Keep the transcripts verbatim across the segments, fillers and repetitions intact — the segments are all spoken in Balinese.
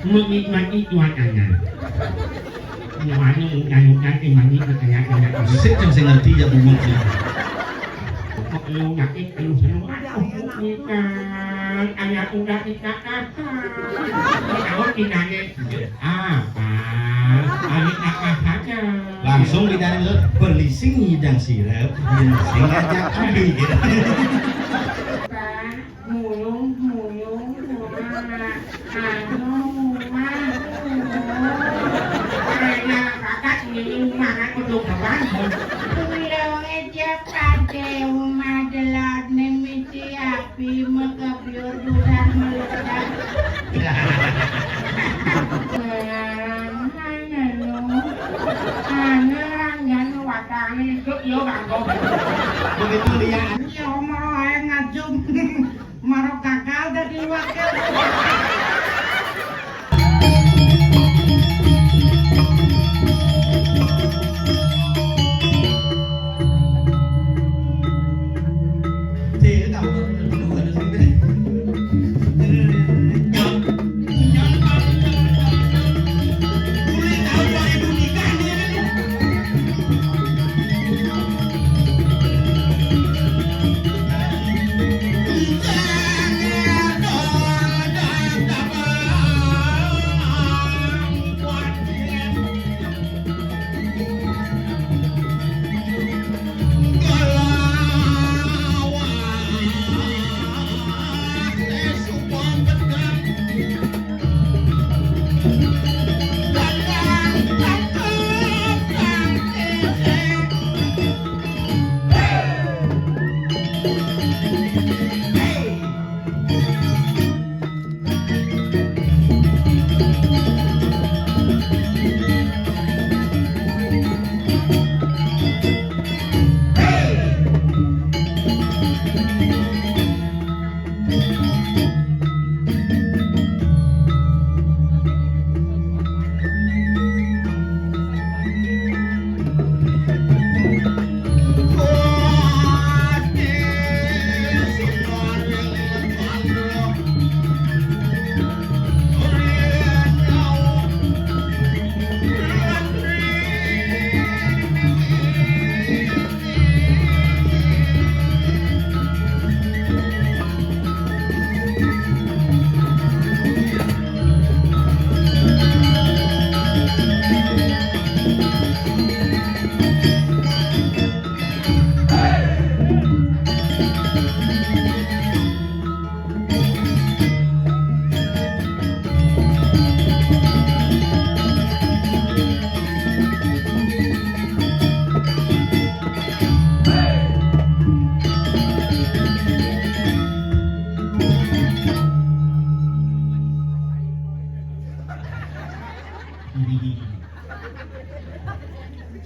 Menikmati cuacanya. Yang anu, hujan-hujan, sing mandi, anak-anak. Sik, sing ngerti ya, bunyi sih. Kok lu nyakit, lu seneng. Bukan, anak udah kita kasar. Tahu tinanya. Apa? Anak apa saja. Langsung ditanya, "Beli sing ngidang sirep, beli sing ngajak kopi," gitu. Mulung, mulung, mulung, anu, umah, umah. Anak kakak ini umah, aku tuh kapan? Mulung aja pada umah delok ning misi api, mekebyur, dudan, meludak. Anu, anu, anu, watangé ijuk yo, Bang. Begitu dia. Ya, omah ae ngajum. Maro gagal dadi wakil.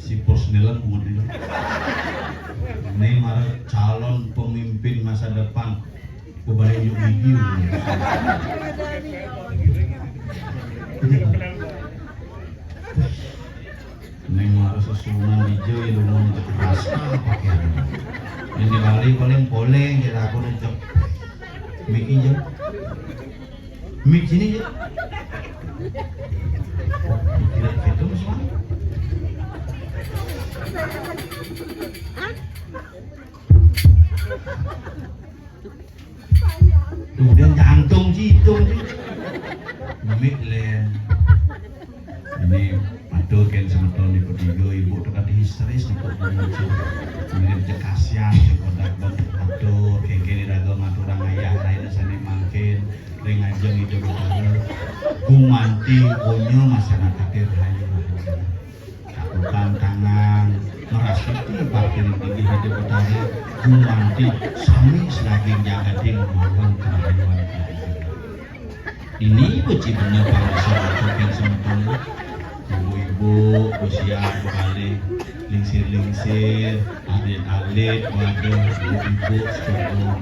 Si Pos Nilem, pungut Nilem. Ini malah calon pemimpin masa depan. Gua balik yuk gigi. Ini malah susunan hijau, ilmu untuk rasa pakai. Ini balik paling poleng, kita aku nih, cek. Mik hijau. Mik sini, ya. Gila, gitu, Mas, Bang. Kemudian jantung situ, sih. Mik, Len. Ini matur kén semeton ibu tiga, ibu tuh kan histeris untuk menuju. Kemudian cekasian, cek kodak, matur, kengkene dago ngaturang ayah lain sane mangkin, ring ajeng Ida Betara, gumanti onya masyarakat rahayu. Cakupan tangan, merasuki bakti ring Ida Betara, gumanti sami selaging jagating mawan kerahayuan. Ini beci bener bangsa atau kan semeton. Ibu-ibu, usia beralih, lingsir-lingsir, alit-alit, waduh, ibu-ibu, sekolah.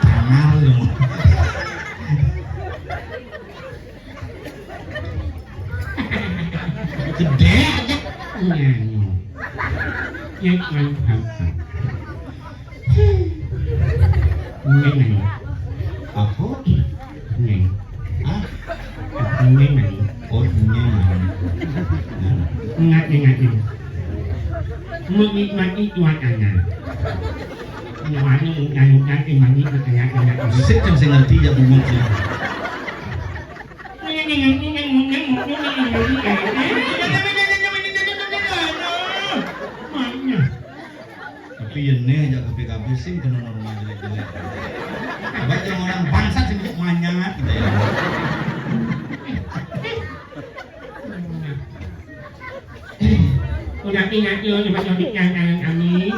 Tangan lu. Gedé aja. Nyanyi. Nyai mani. Nyai mani. Apa? Nyai. Hah? Nyai mani. Oh, nyai mani. Nah. Ingat, ingat, ingat. Menikmati suasana. Nyawanya mudah-mudahan mani berkaya-kaya. Sik, sing ngerti ya, bungut ya. Tapi ya nih, jago P K B sing kena normal jelek-jelek. Baik yang orang bangsat sing manyat gitu ya. Ulah ingat yo, coba coba yang tangan kami.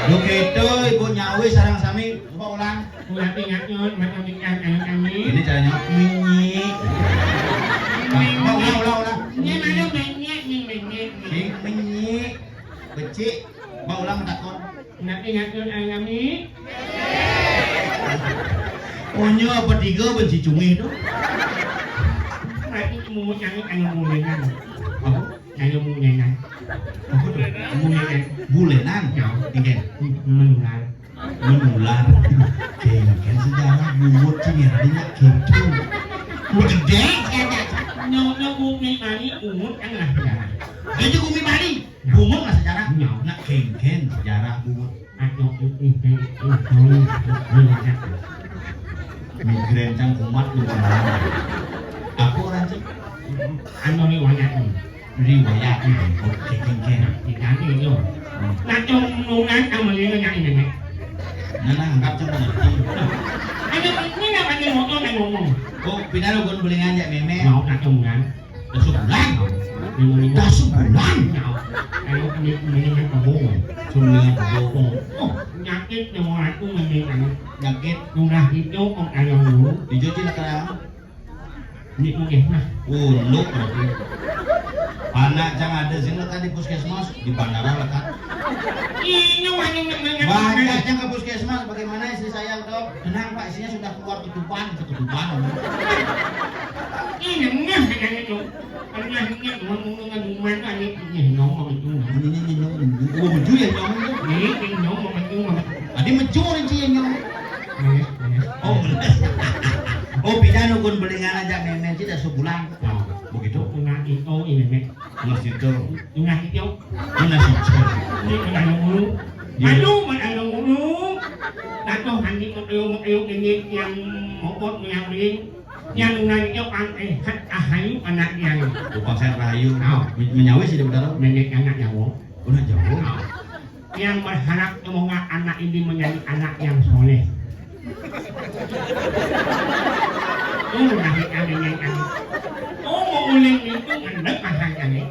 Begitu, Ibu Nyawi sarang sami, coba ulang. Ulah ingat yo, coba coba yang tangan kami. Ini caranya minyi. Coba ulang, ulang, ulang. Ini mana minyi, ini minyi. Sing minyi. Becik. Coba ulang takon. Ulah ingat yo, tangan kami. Onyo apa tiga benci cungi tu? Mati mau nyangit kalau mau Apa? Ayo, bulenan. Apa tuh? Bulenan. Bulenan? Ya. Oke. Menular. Menular. Oke, kan sejarah bungut sih ya, tadinya gitu. Bungut gede, kata. Nyonya bumi Bali, bungut kan lah sejarah. Itu bumi Bali, bungut lah sejarah. Ya. Nak kengken sejarah bungut. Atau itu, itu, itu, itu. Migrain cang kumat di mana? Apa orang sih? Anu riwayat ni. Riwayat ni. Oke, oke, oke. Nah, kita ni tu. Hmm. Nak cuma nungan sama dia nak ini ni. Nah, nah, anggap cuma ngerti. Ada ni nak ada motor nak ngomong. Oh, pindah lu kon belingan jak meme. Mau nak cuma. Dah sebulan. Dah sebulan. Kalau ini mendingan kebun. Sebulan kebun. Oh, nyakit yang orang tu mendingan. Nyakit. Udah itu kok kalau dulu. Dijocil sekarang. Ini mungkin nah. Uluk berarti. Anak cang ada sing lekat di puskesmas, di bandara lekat. Ini wajib. Banyak yang ke puskesmas, bagaimana istri saya, dok? Tenang, Pak, istrinya sudah keluar ketuban, ketuban. Ini ngeh dengan itu. Pernah ngeh, ngomong dengan rumah itu, ini ngeh, ngomong itu. Ini, ini, ini, ngomong. Oh, betul ya, ngomong itu. Ini, ini ngomong itu, ngomong. Tadi mencuri sih yang ngomong. Meles, meles. Oh, meles. Oh, pindah nukun belingan aja, memen sih dah sebulan. Nah, begitu. Kena itu, ini, Mek. Mas itu. Kena itu. Mana sih? Ini kena yang dulu. Iya. Aduh, mana yang dulu? Tatoh mandi, mau ayo, mau ayo, ini yang mokot, mau yang beling. Yang nanya, yang, eh, hat, ahayu, anak yang. Tukang saya rahayu. Nah. Men-, menyawi sih, dia betul. Menek anak nyawa. Udah jauh. Nah. Yang berharap semoga anak ini menjadi anak yang soleh. Tuh, nah, yang, yang, yang. Oh, mau uling itu ngendek, mahal kan, ya?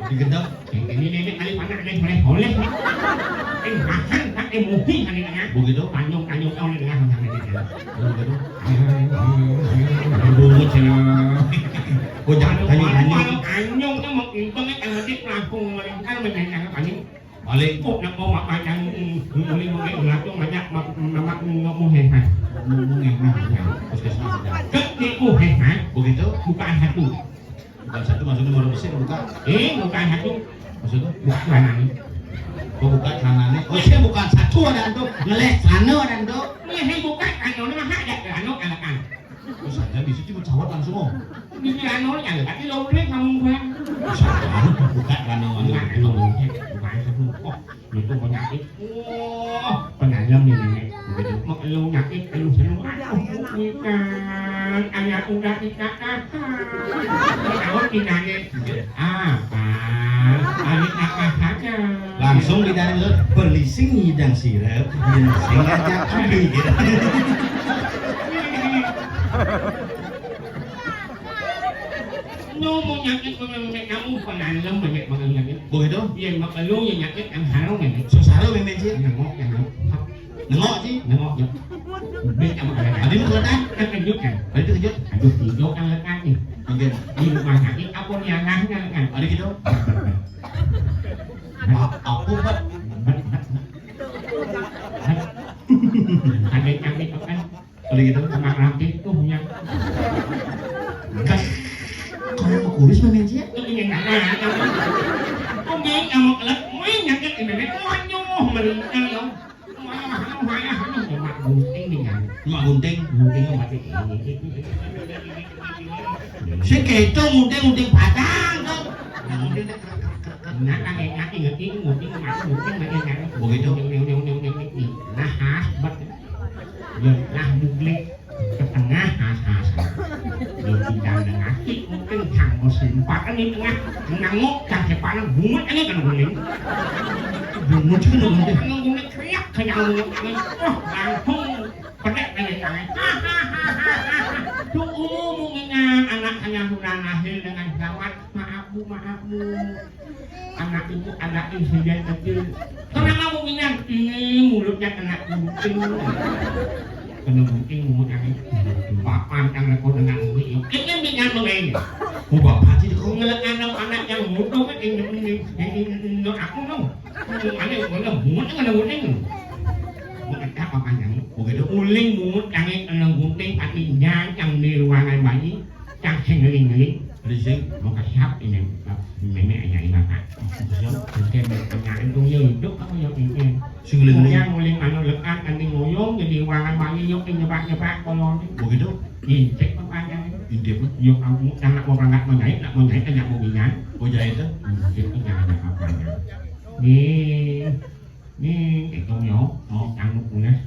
Digedek. Ini nenek kali mana ada boleh boleh. Eh, makan tak emosi kali ya. Begitu. Tanjung tanjung kau ni dengan sama ini ya. Begitu. Bungut sih. Oh, jangan tanjung tanjung. Tanjung tu mau intang kan nanti pelaku mereka menjadi anak paling. Paling. Kok nak bawa macam ini boleh boleh langsung banyak nama ngomong hebat. Ngomong hebat. Puskesmas. Ketipu hebat. Begitu. Bukan satu. Bukan satu, maksudnya baru besar buka. Eh, bukan satu. Maksudnya? Buka lanang. Oh, buka celananya. Oh, iya, bukan satu ada tu. Ngeles celana ada tu. Iya, saya buka celana, mah ada celana, ada kan. Oh, saja di situ cawat langsung, oh. Di celana, ada, tapi lo boleh kamu pulang. Saja, buka celana, ada. Bukan, lo boleh. Bukan satu. Oh, itu penyakit. Wah, penanem ni nenek. Begitu. Mak lu nyakit, lu seneng. Aduh, bukan. Anak udah kita kasar. Tahu kita ni. Apa? Anak apa saja. Langsung kita ni, berlising ngidang sirep, ginseng aja kami gitu. Nyomo nyakit, memek kamu penanem banyak banget nyakit. Begitu? Iya, mak lu yang nyakit, yang sarung ya. So sarung memang sih. Nengok, nengok. Nengok sih. Nengok ya. Beli sama kalian. Ada yang keletak? Terkejut kan? Ada terkejut? Aduh, tidur kan lekat nih. Oke. Di rumah sakit, apa nih anaknya kan? Ada gitu? Apa, apa, Pak? Ada yang nyakit kan? Kalau gitu, sama rapi tuh punya. Gas. Kalau mau kurus mah mencia. Ini yang mana? Kok main sama kelas Gunting nih, kan. Mak gunting. Mak gunting mati. Sing kéto gunting, gunting batang to. Nah, kan enak, inget ini gunting, mak gunting, mak enak. Begitu. Nah, khas bet. Ya, nah, buglik. Ke tengah, khas, khas. Ya, tidak ada ngaki, gunting, sang bos limpatan di tengah. Nangok, sang sepalan, bungut aja kan gunting. Bungut kan gunting. Nangok gunting, kriak, kayak bungut. Wah, langsung. Pedek dari tangan. Tuh, umum ingat anak saya sudah lahir dengan selamat. Maaf, Bu, maaf, Bu. Anak ibu, anak ibu sejak kecil. Kenapa Bu Minang? Ini mulutnya kena gunting. Kena gunting, mulutnya ini. Bapak yang lekor dengan umi. Ini Minang tuh, eh. Oh, bapak sih, kok ngelek anak-anak yang muda kan, ini, ini, ini, ini, aku tuh. Ini, ini, ini, mulutnya kena gunting. Mau kata apa panjang? Begitu uling mungut kangge kena gunting, pati nyangkang di ruangan bayi, cang sing ngeling-ngeling. Rising. Mau kesiap ini, Pak. Nenek hanya ini, Pak. Siap. Mungkin penyakit dong, ya, hidup apa ya, ini? Sing ngeling-ngeling. Yang uling anu lekat, nanti ngoyong, jadi ruangan bayi, yuk, nyebak-nyebak, kolong. Begitu? Intip apa panjang? Intip. Yuk, kamu, anak mau berangkat menjahit, nak menjahit, anak mau bingung. Oh, jahit, tuh? Intip, ini ada apa-apanya. Nih. Nih, itu yo, oh, anu pulas.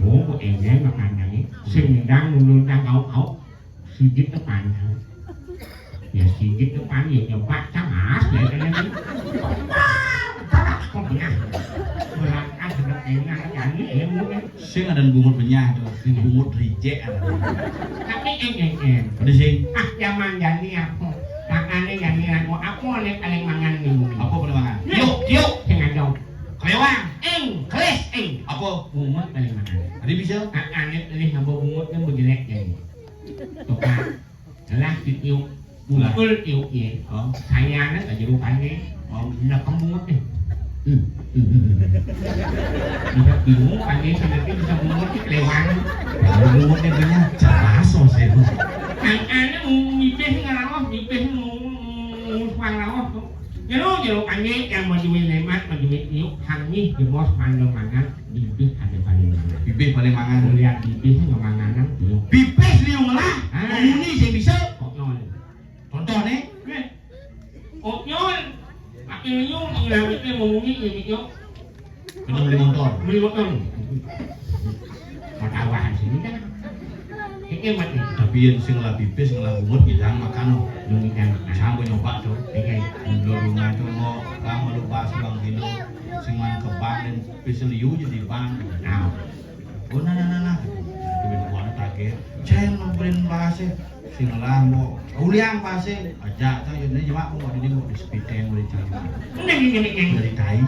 Oh, kok enak makanannya. Sing ndang nulung ndang au-au. Sijit depan. Ya, sijit depan, ya, nyoba, cangas, ya, kan, ini. Wah, galak, kok, ya. Berangkat, sudah enak, ya, ini, ilmu, kan. Sing ada bungut benyah, tuh. Sing bungut rejek, ada. Tapi, eh, eh, eh. Ada sing. Ah, zaman jani, apa? Makanya jani, aku, aku, oleh paling mangan, nih. Apa paling mangan? Yuk, yuk. Sing ada. Kelewang, eng, keles, eng. Apa? Bungut paling mahal. Tadi bisa? Kakak anak lih ngabo bungut kan bejelek ya. Coba. Lah, tiup. Lah. Mukul tiup, ya. Oh. Saya anak aja rupanya. Oh. Nah, kamu bungut nih. Hmm. Hmm. Bisa bingung, aja sampai bisa bungut nih kelewang. Kalau bungut nih punya cerdas, oh, saya. Kakak anak mau mipih ngelawan, mipih mau, mau, mau suang lawan, tuh. Jero, jero kangge yang majuin lemat, majuin iuk, hangih, jemos, mandong mangan, bibih ada paling mangan. Bibih paling mangan. Kuliah bibih ngemanganan iuk. Bibih liu ngelah, ah. Muni sing bisa. Konyol. Contoh nih. Nih. Konyol. Pakai liu, ngelah itu mau muni, ini iuk. Kena beli motor. Beli motor. Mau tawahan sini kan. Iki mati. Tapi yang sing lah pipis, sing lah bungut, kita makan, oh. Lu kita makan. Sama nyoba, tuh. Iya. Lu rumah itu mau kamu lupa sebang kilo, sing main kebang dan pis liu jadi bang. Nah. Oh, nah, nah, nah, nah. Itu beli buah, tak, ya. Cen, beli bahasa. Sing lah mau uliang pasti aja, tuh, ini cuma mau di, mau di sepiteng, mau di cari. Ini, ini, ini, ini. Dari tai.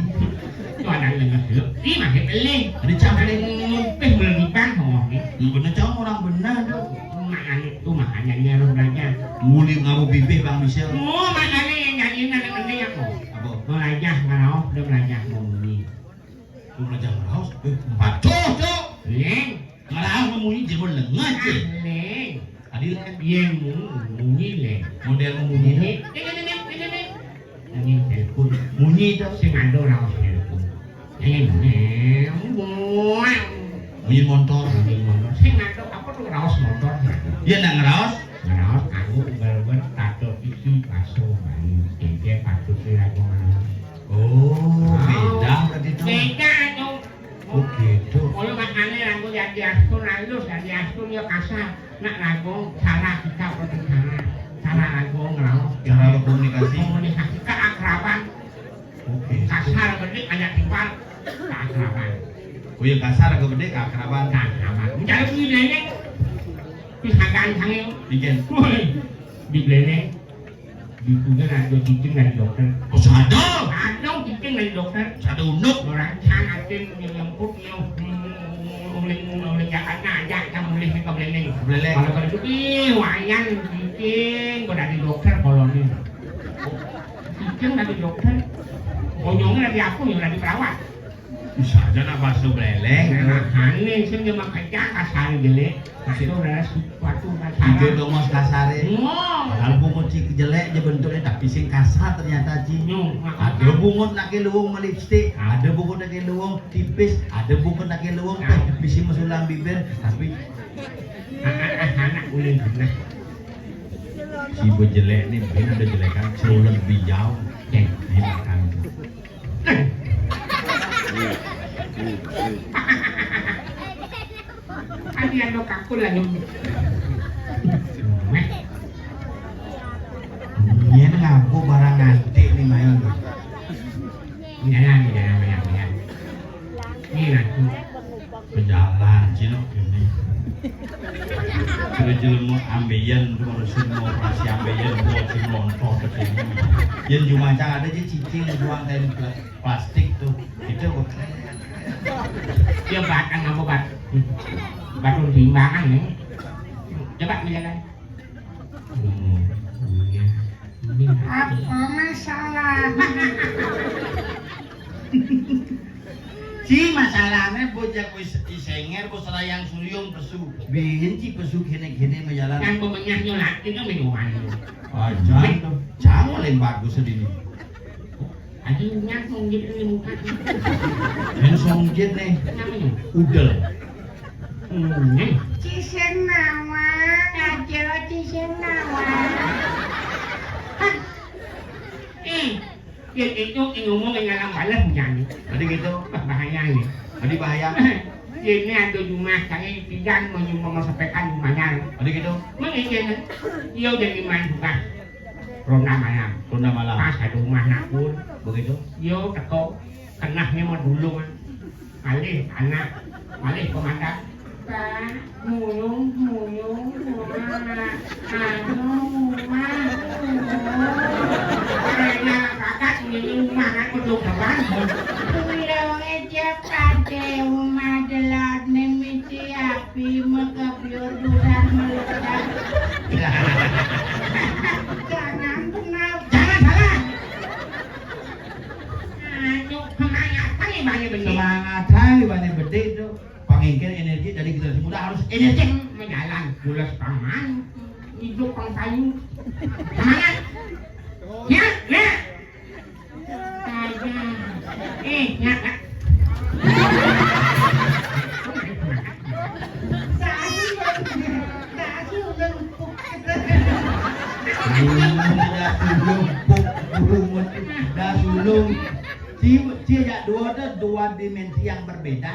Itu ada yang ngeselak. Ini mah beli. Ada cang beli. Ngumpih beli di bank, ngomong nih. Yang bener cang orang bener, tuh. Makanya itu, makanya dia harus belajar. Nguli ngaruh bibih, Bang Michel. Oh, makanya yang nyariin anak penting aku. Apa? Belajar ngeraos, udah belajar ngomongin. Mau belajar ngeraos? Eh, empat. Tuh, tuh. Leng. Ngeraos ngomongin jebol lengan, cek. Leng. Tadi kan? Iya, ngomong, ngomongin, Leng. Model ngomongin. Ini, ini, ini, ini, ini. Ini telepon. Munyi itu. Sing ada raos telepon. Ini, ini, buang. Munyi motor. Munyi motor. Sing ada apa tuh raos motor? Iya, nak ngeraos? Ngeraos aku ugal-ugal tato iki baso Bali. Jadi patut dilakukan. Oh, beda berarti tuh. Beda, Cong. Oh, gitu. Kalau makanya lagu yang diatur halus, yang diatur ya kasar. Nak lagu cara kita berbicara, cara lagu ngeraos. Cara berkomunikasi. Komunikasi keakraban. Oke. Kasar gede, banyak timpal, keakraban. Oh ya, kasar agak gede, keakraban. Keakraban. Mencari bunyi beleng. Terus agak sange. Bikin. Woi, di beleng. Di punya ada cicing dari dokter. Oh, sadar. Ada cicing dari dokter. Sadar unduk. Orang sana aja yang lemput, yang uling-uling Jakarta aja, kita mulih ke beleng. Beleng. Kalau pada itu, ih, wayan cicing, pada di dokter koloni. Cicing dari dokter. Monyongnya dari aku, yang dari perawat. Bisa aja nak bakso beleleng. Nah, aneh sih dia mah kejang kasar jelek. Itu adalah suatu kasar. Ijo dongos kasare. Wah. Padahal bungut sih jelek aja bentuknya, tapi sing kasar ternyata, Ci. Nyo, makanya. Ada bungut nake luwung melipstik, ada bungut nake luwung tipis, ada bungut nake luwung teh bisi mesulam bibir, tapi anak-anak ulin bener. Si bejelek nih, bener ada jelekan, celulet bijau. Dimakan. Adi anu kakul lah nyum. Yen ngaku barang antik nih main. Jangan, jangan, jangan, jangan. Ini ngaku. Pejalan, cilok ini. Sudah jelema ambeien tuh, harus mau operasi ambeien, buat si melontoh ke sini. Yen cuma ada aja cicing, buang kain pla-, plastik tuh. Itu dia batang apa bat? Batu timbangan nih. Coba menjalan. Hmm, iya. Ini apa masalah? Si masalahnya bocah ku is-, isenger ku serayang suyung pesu. Benci pesu kene-kene menjalan. Yang pemenyah nyolak itu minuman. Aja tuh. Jangan paling bagus sedini. Aja nyakung gitu di muka. Yang songjet nih. Kenapa nih? Udel. Hmm. Cisen nawang, aja cisen nawang. Hah. Eh, ya itu ngomong yang ngalang balas jangan. Tadi gitu. Bahaya ya. Tadi bahaya. Ini ada rumah saya tidak mau mau sepekan rumahnya. Tadi gitu. Mengizin. Dia udah lima juga. Ronda malam. Ronda malam. Pas ada rumah nakul. Begitu. Yo teko. Tengahnya mau dulu kan. Malih anak, malih komandan. Pak, mulung, mulung, mulung. Anu, rumah, mulung. Anak kakak ini rumah kan kudu kapan. Pulang aja pada rumah delok nih misi api mekabiur dudan meledak. Jangan kenal. Jangan salah. Anu, semangatan ibane bedik. Semangatan ibane bedik itu. Pangengker energi dari generasi muda harus energi. Menjalan, pulas pangan, hidup pang payu. Semangat. Ya, ya. Aja. Eh, ya, ya. Ini dah sulung, puk, burung, dah sulung. Ci, ci, ya, dua, ada dua dimensi yang berbeda.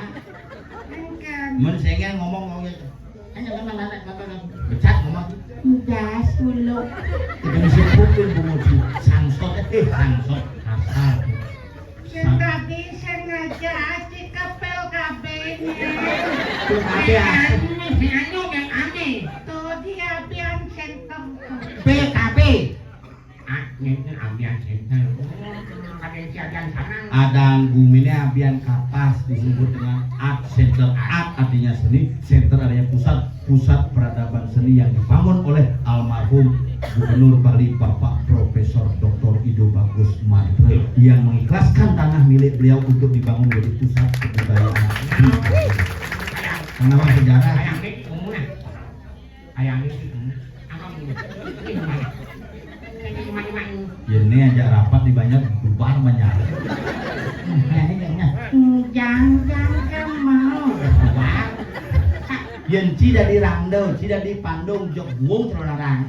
Mun sengel ngomong, ngomong gitu. Becat ngomong. Udah sulung. Itu mesti pukul bungut si sangsot, eh, sangsot. Asal. Sing tadi sengaja aci kepel kabehnya. Tuh, kabeh asem. Anu, anu, yang aneh. Tuh, dia pian center. B K B. Ah, ini ambian center. Oh, ada yang siagaan sana. Adan bumine ambian kapas disebut dengan art center. Art artinya seni, center artinya pusat. Pusat peradaban seni yang dibangun oleh almarhum Gubernur Bali Bapak Profesor Doktor Ido Bagus Mantri yang mengikhlaskan tanah milik beliau untuk dibangun menjadi pusat kebudayaan. Kenapa sejarah? Ayam itu, apa ini? Ini gimana? Ini gimana? Ini gimana? Ya, ini aja rapat di banyak bubar banyak. Jangan, jangan mau. Yen ci dadi randel, ci dadi pandung, jok buung celana rang.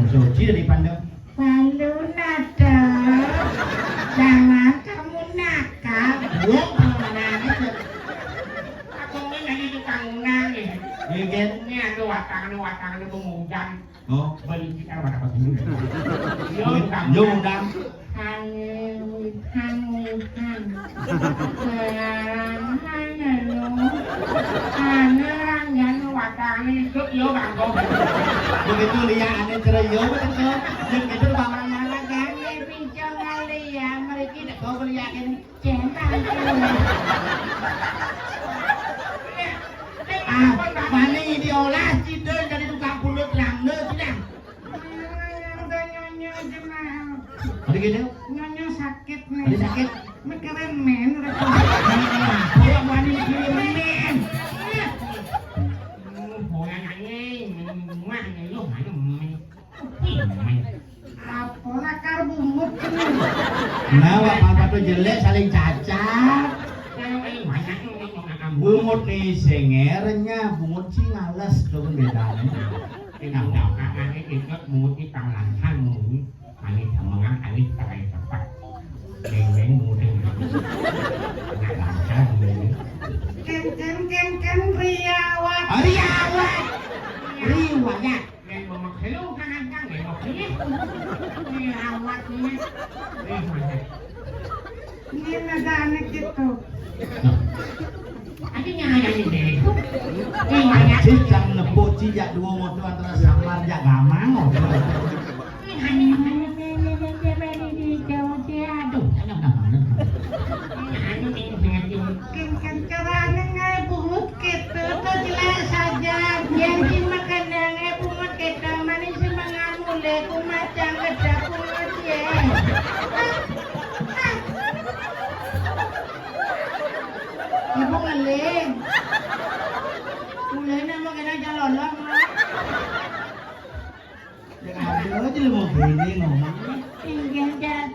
So, ci dadi pandung. Balun ada. Jangan kamu nakal. Buung celana rang. Aku ini jadi tukang undang nih. Iya, Gen. Ini ada watang, ada watang, ada pemuda. Oh. Beli kita pada apa dulu? Yo, yo, undang. Hangil, hangil, hang. Sekarang hangil lo. Hangil orang yang watangnya itu, yo, bangkok. Begitu lihat aneh cerai, yo, betul. Yang itu bang. Mana-mana kan, ya, pincang kali ya, mereka tidak kau beli yakin. Centang. Ah, mane diolah cidul dari tukang pulut rangda sudah. Ada gini? Nyonya sakit nih. Ada sakit? Mikirin men, repot. Apa yang wani mikirin men? Hmm, bola nanya, men, men, men. Apa lakar bungut ini? Nah, wak papa tuh jelek saling cacat. Bungut nih sengernya, bungut sih ngales tuh kan bedanya. Tidak tahu kakaknya ikut bungut di tangan bungut. Kami sama kami cerai cepat. Deng deng mudeng. Anak bangsa ini. Ken ken ken ken riawat. Ah, riawat. Riwayat. Yang memaksa lu kan ada yang memaksa. Riawat ini. Riwayat. Ini ada anak gitu. Nah. Ada yang ada di sini. Riwayat. Cicang nepuk cijak dua motor antara samar jak gamang. Ken ken carane ngae bungut kete to jelek saja. Yen sing makane ngae bungut kete manis semangan mule ku macang kedak bungut ye. Ibu ngeling. Mulai nama kena calon. Ya, ada aja lu mau gini ngomong. Inggih, Dad.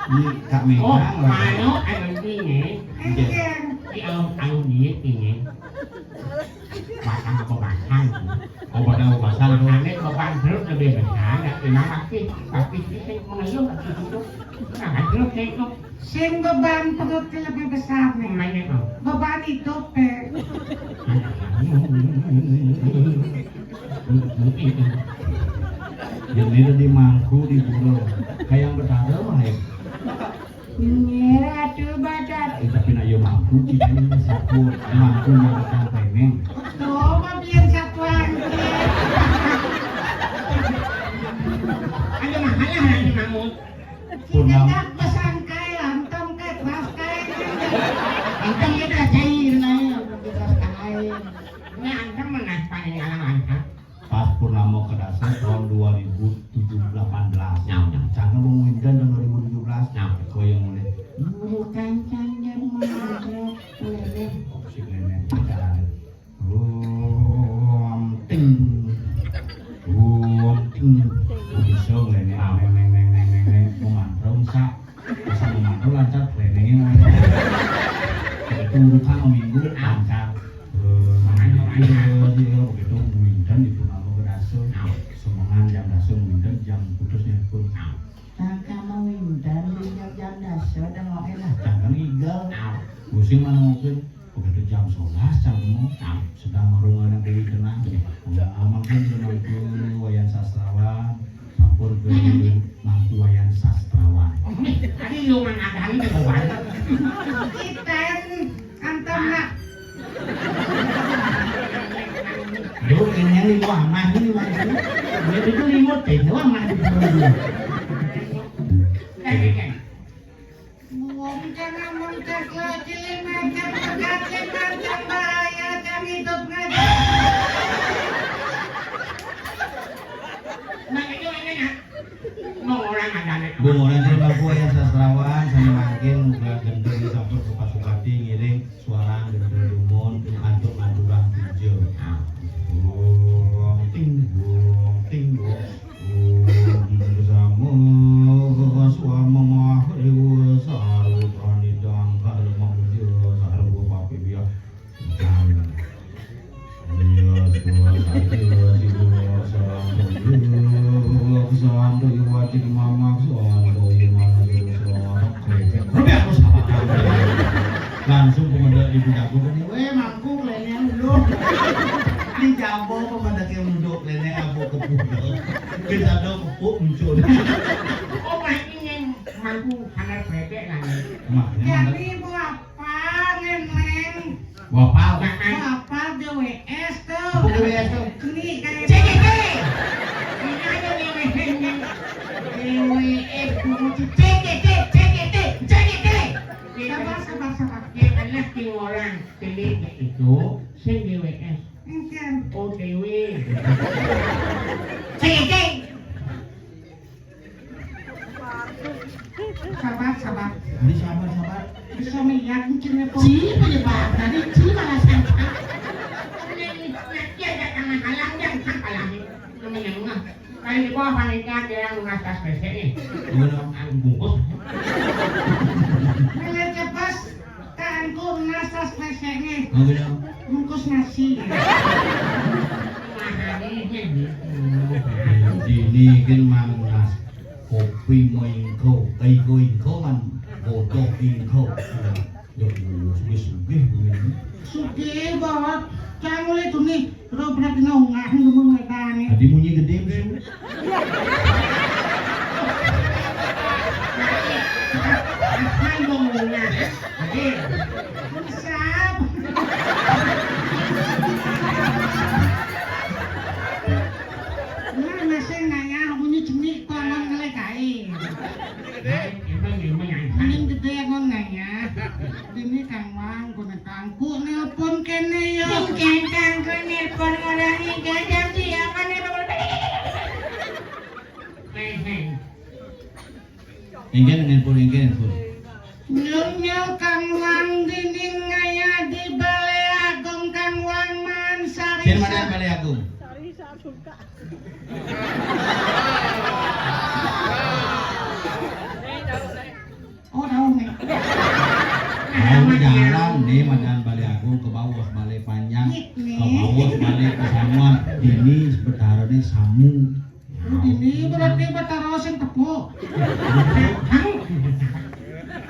Ini Kak Mega. Oh, ngomong. Anu, anu ini. Inggih. Di au-, anu ini, ini. Batang apa batang? Oh, batang apa batang? Batangnya batang jeruk lebih besar, nggak terima kasih. Tapi sih, saya mengeluh, tapi itu. Nah, jeruk saya itu. Sing beban perut lebih besar nih. Mana, Bang? Beban hidup, eh. Yang ini di mangku di pulau. Kayak yang bertanda mah ya. Nyerah tuh badan. Eh, tapi nak yo mangku kita ini sabut. Mangku yang akan pengen. Tuh, mah biar satu lagi. Ada masalah lagi, Mahmud. Purnama. Kita besangkai, lantam kai, keras kai. Lantam kita cair, nah, kita cair. Ini lantam mana paling alang lantam? Pas purnama kedasa tahun dua ribu tujuh belas delapan belas. Nah, nah. Cangkem mau windan tahun dua ribu tujuh belas. Nah. Kau yang mulai. Guru kancang dia mau lele. Opsi lele. Om ting. Om ting. Bisa ngene, neng, neng, neng, neng, neng, neng. Mau mantra, Sak. Masa mau mantra lancar, ngene, ngene. Itu urutan minggu, lancar. Eh, iya, iya, begitu, windan di purnama kedasa. Semengan jam dasa, windan jam putusnya pun. Nah, kamu windan, windan jam dasa, udah mau enak. Jangan ngigel. Nah. Pusing mana mungkin? Begitu jam sebelas, jam lima, nah, sedang merungan Dewi Tenang. Iya. Enggak aman kan, dia mangku Wayan Sastrawan, sampun ke mangku Wayan Sastrawan. Oh, ini tadi lu mengadakan itu, Wan. Kita antar nak. Lu ini yang lima mah ini, Mas. Dia itu lima teh, lima mah di perut dia. Eh, eh, eh. Buang jangan muncak lagi, lima jam peganti, macam bahaya jam hidup ngaji. Nah, itu ini ya. Mau orang ada nih. Bung orang terima ku ya sastrawan, sama makin muka gendeng sampai ke Pasupati ngiring suara gendeng dumun, antuk nganturan puja. Nah. Buang ting, buang ting, buang. Om Sama Swama Maha Dewa Sarwa Pranidang Karma Puja Sarwa Papi Biya. Iya, Siwa Satya, Siwa Santo, Santo Iwacik Mamak, Santo Imana Juru Suara. Lebih aku sama kamu. Langsung pemuda ibu jago kan, weh, mangkuk, lenyang dulu. Di jabo pemuda ke unduk, lenyang aku ke punduk. Kita dong, empuk muncul. Oh, Pak, ini yang mampu panas bebek lah, nih. Maknya mana? Jadi, Bu, apa, Neng? Wapal. Wapal G W S tuh. Apa G W S tuh? Ini kayak C G T. Ini aja G W S ini. G W S, G W S, C G T, C G T, C G T. Sabar, sabar, sabar. Yang anak yang orang, C G T itu, sing G W S. Encen. O T W. Sabar. Jadi sabar, sabar. Bisa melihat mungkin apa? Ci penyebab tadi, ci malah sangka. Ini, ini, dia datang malam, dia sangka lagi. Namanya ngeh. Kayak di bawah panitia dia yang ngasas P C nih. Gimana? Bungkus. Nanya cepat, kangku ngasas P C nih. Gimana? Bungkus nasi. Mahal ini gitu. Ini kan mangas. Kopi maingko, aiko ingko man, bodoh ingko. Ya, ya, ya, sugih-sugih begini. Sugih, Bos. Cang oleh tu ni, ro pernah kena ungah, demen wetane. Tadi munyi gede, Bro. Kan mau ungah. Gede. Sap. Nah, masih nanya, aku ni cenik, kok ngon ngelek ae. Mending gede ngon nanya. Dini Kang Wang, guna kangku nelpon kene ya. Bukan kangku nelpon orang ini, gajah dia kan nelpon. Hehe. Engken, engken pun, engken pun. Nyul-nyul Kang Wang dini ngaya di Balai Agung Kang Wang man sari. Sing mana Balai Agung? Oh, tahu nih. Tahu jalan nih, madan Balai Agung ke bawah Balai Panjang, ke bawah Balai Pesamuan. Ini sebentar nih samu. Ini berarti Betara sing tepuk.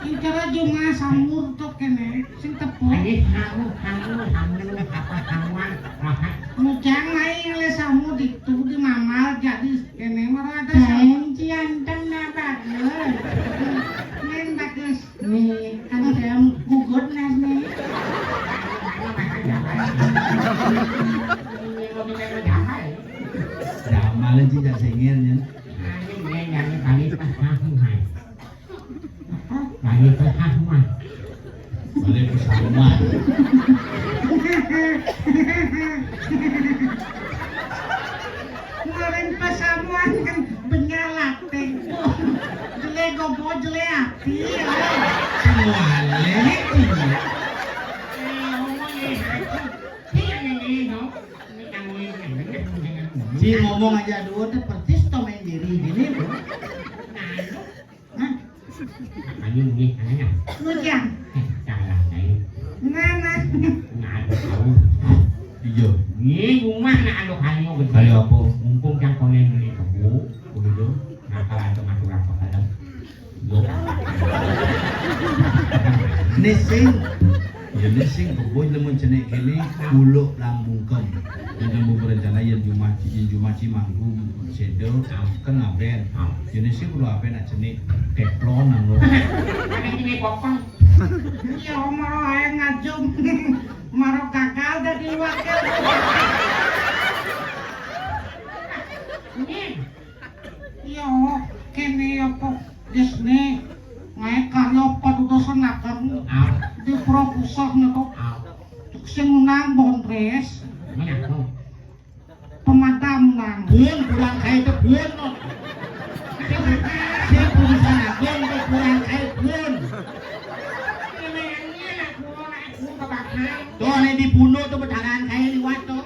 Incara jumah samur tok kene sing tepuk. Ini hamu, hamu, hamu, apa hamuan, apa? Mujang lain oleh samu ditu di mamal jadi kene mara ada samu. Janjian teng napa, Gus? Nen bagus. Nih, kan ada gugut nas nih. Damal aja jak sengir ya. Ayo, ya, ya, ya, balik pas aku, hai. Apa? Balik pas aku, hai. Balik pas aku, hai. Kemarin pas aku, hai, kan benyalak, tengko. Jelek gobo, jelek hati, ya. Balik, iya. Eh, ngomong ya, hati. Iya, iya, iya, no. Ini kan, ini kan, ini kan, ini kan. Si ngomong aja dua, teh persis to main diri gini, Bu. Nah, Hah? Ayo, ini, anaknya. Ngujang. Eh, salah, ayo. Ngana. Nah, aduh, tahu. Iya. Ini rumah nak aduh kayu gitu. Kayu apa? Mumpung yang konen beli kebo, begitu. Nah, kalau ada masuk apa kadang. Yo. Nising. Ya, nek sing kebo lemun jenek kene, kuluk lambungkem. Yen kamu berencana yen jumah, yen jumah ci manggung sedo, kan ngaben. Yen sing perlu ape nak jenek teflon nang lo. Ada ini kokong. Iya, omoro ae ngajum. Maro gagal dadi wakil. Ini. Iya, kene apa? Disne ngae karya padudosan ageng. Ah. Di Pro Pusat niku. Ah. Sing menang Bondres. Menang. Pemadam nang. Bun, kurang kae itu bun. Sing urusan ageng itu kurang kae bun. Tuh, nek dibunuh tuh pedangan kae liwat tuh.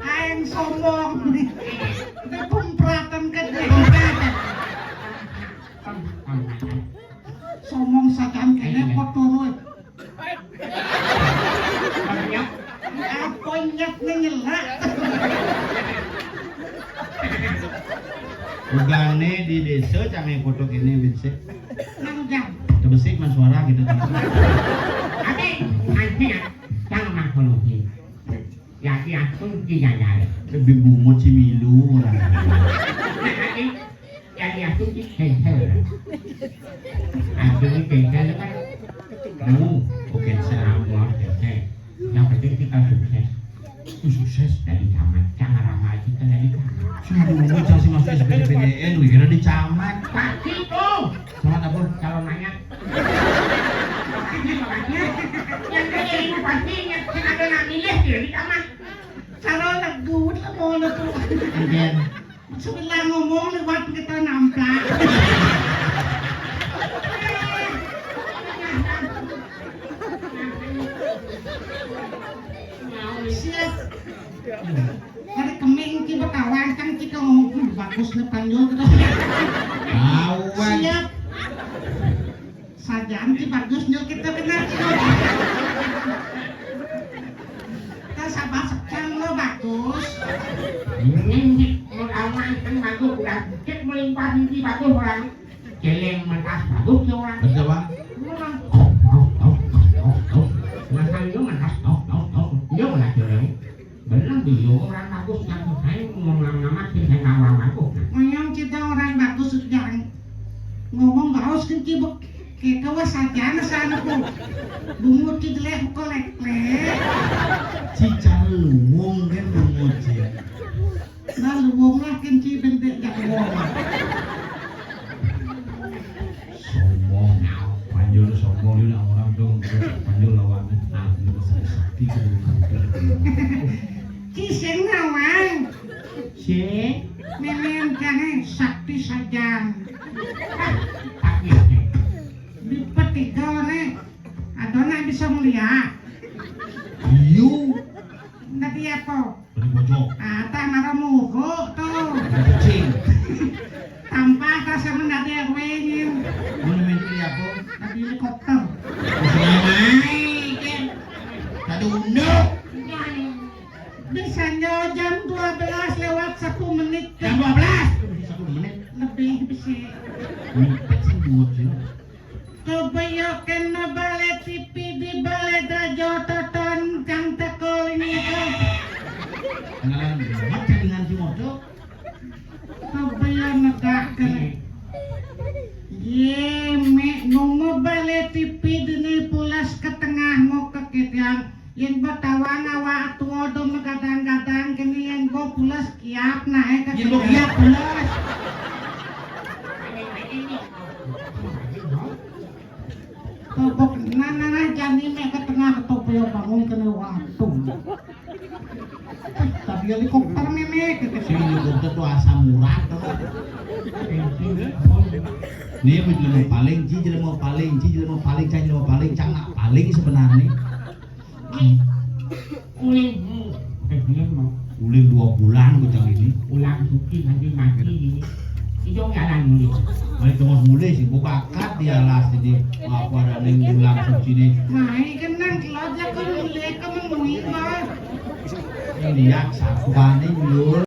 Aeng sombong. Itu pempratan kan. Sombong sajan kene foto lu. Apa nyet nyelak? Ugane di desa came foto kene, Winsik. Nang jam. Kebesik mas suara gitu. Ate, ante ya, jangan makhluk ini. Ya, ya, pun tidak ada. Lebih bungut si milu lah. Nah, ate, ya, ya, pun si cancel. Artinya cancel kan, mau, oh, cancel. Mau, cancel. Yang penting kita sukses. Sukses dari camat, jangan ramai kita dari camat. Sudah umur saya masuk S B M P T N, wih, kira di camat. Pasti tuh. Camat apa? Calon mayat. Pasti dia makanya. Yang kaya ini pasti yang ada nak milih dia di camat. Calon nak duit lah mau nak tuh. Kemudian Sebelah ngomong liwat kita nampak. Siap. Hari keming kita kawan kan kita ngomong, "Hmm, bagus nih panjul kita." Kawan. Siap. Sajan ki bagus nyul kita kena. Kita sabar sekang lo bagus. Ini mau lawan kan bagus udah cek melimpah di bagus orang. Celeng mentas bagus ya orang. Betul, Bang. Orang. Nah, saya mentas, oh, oh, oh. Dia mana celeng? Bener dia orang bagus yang saya ngomong nama sih saya orang bagus. Ngomong kita orang bagus jangan ngomong bagus kan cibuk. Kita wah sajana sana ku. Bungut ki jelek kolek lek. Cicar luwung kan bungut sih. Nah, luwung lah kan cibuk dek jak ngomong. Sombong. Panjul sombong ini orang dong. Panjul lawan. Nah, ini sakti. Ki sing nawang. Si. Memang jangan sakti saja. Tapi di petiga nih. Ada nak bisa melihat. Iyo. Nanti apa? Beli bojok. Ah, tak marah muruk tuh. Cing. Tanpa rasa mendadak wengin. Mau nemen beli apa? Tadi helikopter. Terus naik, kan? Tadi unduk. Bisanya jam dua belas lewat satu menit. Jam dua belas. Satu menit. Lebih bisa. Ngumpet sih buat sih. Kebeyoken bale T V di bale dajo toton kang tekol ini. Kenalan banget dengan si Mojo. Kebeyo negak kene. Ye, me numu bale T V dini pulas ke tengah mau ke ketiang. Yen betawa ngawa tuwa do megadang-gadang kene yen bo pules kiap nae ke. Yen bo kiap pules. Tobok nana jani me ke tengah topo yo bangun kene waktu. Tapi helikopter meme ke sini helikopter tuh asam urat tuh. Ini jelema paling, ji jelema paling, ji jelema paling, cang jelema paling, cang nak paling sebenarnya. Uling. Eh, bener mau. Uling dua bulan bocah ini. Ulang suci nanti mati ini. Itu jalan uling. Balik ke mulai sih, gua bakat di alas ini. Apa ada ning ulang suci nih? Mai kenang kelot ya ke mulai ke mengui mah. Ini ya, sakuane nyuwun.